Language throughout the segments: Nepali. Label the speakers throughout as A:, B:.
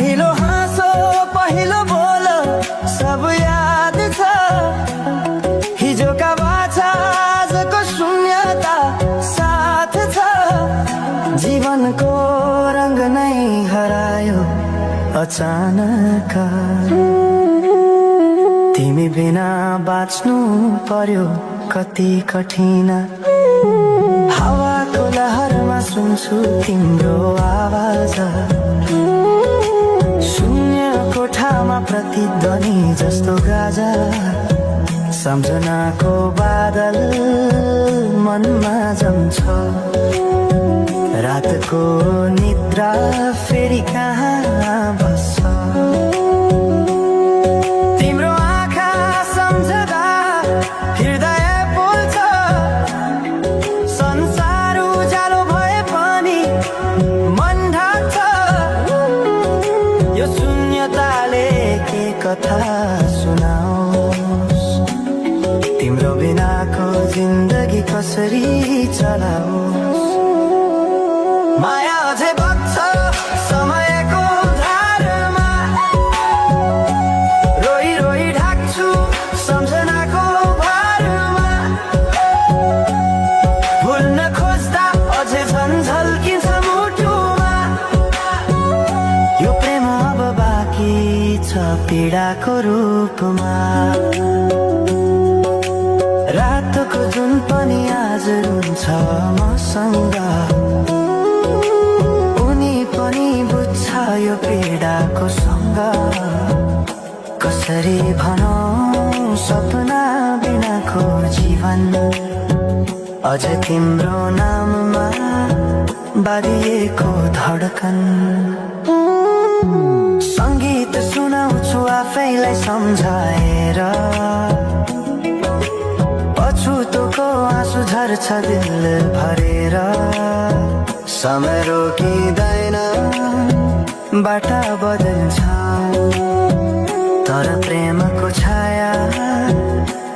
A: पहिलो हाँसो पहिलो बोल सब याद छ। हिजोका बाछा आजको शून्यता साथ छ। जीवनको रंग नै हरायो अचानक। तिमी बिना बाँच्नु पर्यो कति कठिन। हावाको लहरमा सुन्छु तिम्रो आवाज। शून्य कोठामा प्रतिध्वनि जस्तो गाजा। सम्झनाको बादल मनमा जम्छ। रातको निद्रा फेरि कहाँ बस्छ। तिम्रो आँखा सम्झदा हृदय पोल्छ। संसार उज्यालो भए पनि मन ढाक्छ। यो शून्यताले के कथा सुनाओस्। तिम्रो बिनाको जिन्दगी कसरी चलाओस्। माया अझै बग्छ समयको धारमा। रोई रोई ढाक्छु सम्झनाको भारमा। भुल्न खोज्दा अझै झन् झल्किन्छ मुटुमा। यो प्रेम अब बाँकी छ पीडाको रूपमा। रातको जुन पनि आज रुन्छ मसँग। उनी पनि बुझ्छ यो पीडाको सँग। कसरी भनौं सपना बिनाको जीवन। अझ तिम्रो नाममा बाँधिएको धडकन। संगीत सुनाउँछु आफैलाई सम्झाएर। पछुतोको आँसु झर्छ दिल भरेर। समय रोकिँदैन बाटा बदल्छ। तर प्रेमको छाया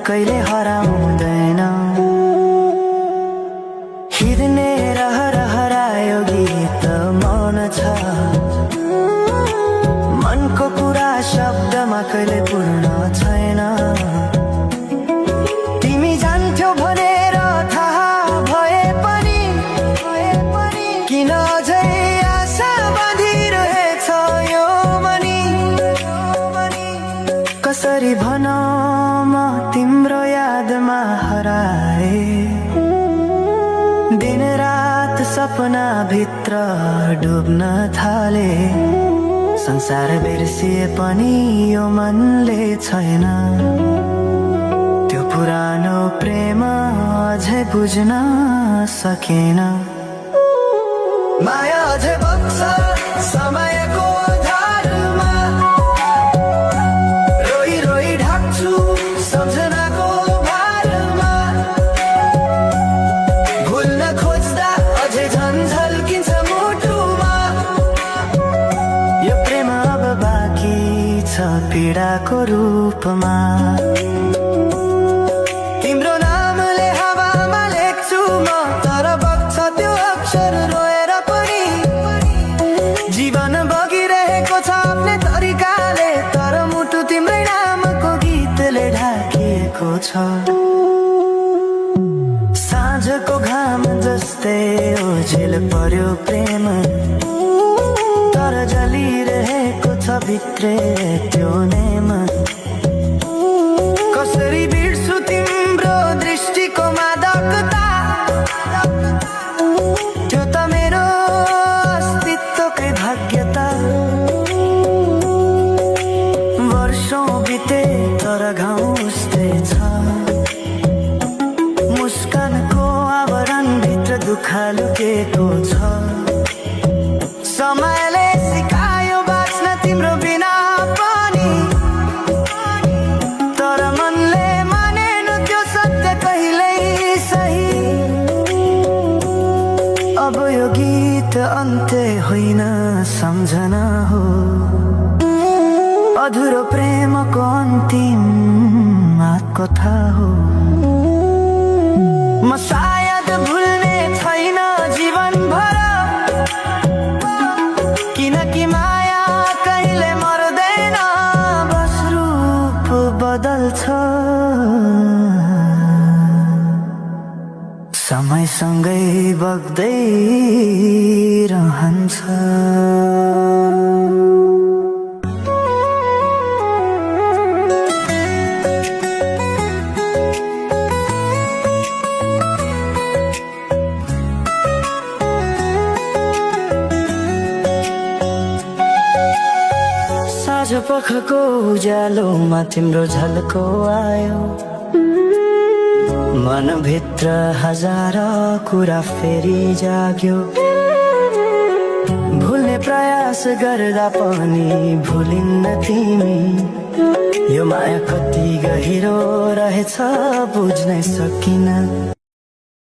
A: कहिले हराउँदैन। हिँड्ने रहर हरायो गीत मौन छ। मनको कुरा शब्दमा कहिले पूर्ण छैन। तिमी जान्थ्यौ भनेर थाहा भए पनि किन अझै आशा बाँधिरहेछ यो मनी। कसरी भनौं म तिम्रो यादमा हराए। दिन रात सपना भित्र डुब्न थाले। संसार बिर्सिए पनि यो मनले छैन। त्यो पुरानो प्रेम अझै बुझ्न सकेन। माया अझै बग्छ समयको धारमा। रोई रोई ढाक्छु सम्झनाको भारमा। भुल्न खोज्दा अझै झन् झल्किन्छ मुटुमा। यो प्रेम अब बाँकी छ पीडाको रूपमा। तिम्रो नामले हावामा लेख्छु म तर बग्छ त्यो अक्षर रोएर पनि। जीवन बगिरहेको छ आफ्नै तरिकाले। तर मुटु तिम्रै नामको गीतले ढाकिएको छ। साँझको घाम जस्तै ओझेल पर्यो प्रेम। तर जलिरहेको छ भित्रै त्यो नेम। कसरी बिर्सु तिम्रो दृष्टिको मादकता। त्यो त मेरो अस्तित्वकै भाग्यता। वर्षौं बिते तर घाउ उस्तै छ। मुस्कानको आवरण भित्र दुःख लुकेको छ। समयले सिकायो बाँच्न तिम्रो बिना पनि। तर मनले मानेन त्यो सत्य कहिल्यै सही। अब यो गीत अन्त्य होइन सम्झना हो। अधुरो प्रेमको अन्तिम कथा हो। म सायद भुल्ने छैन जीवन भर। किनकि माया कहिले प्रेमले मर्दैन, बस रूप बदल्छ। समयसँगै बग्दै रहन्छ। साँझ पखको उज्यालोमा तिम्रो झल्को आयो, मनभित्र हजार कुरा फेरि जाग्यो। भुल्ने प्रयास गर्दा पनि भुलिन्न तिमी, यो माया कति गहिरो रहेछ बुझ्नै सकिन।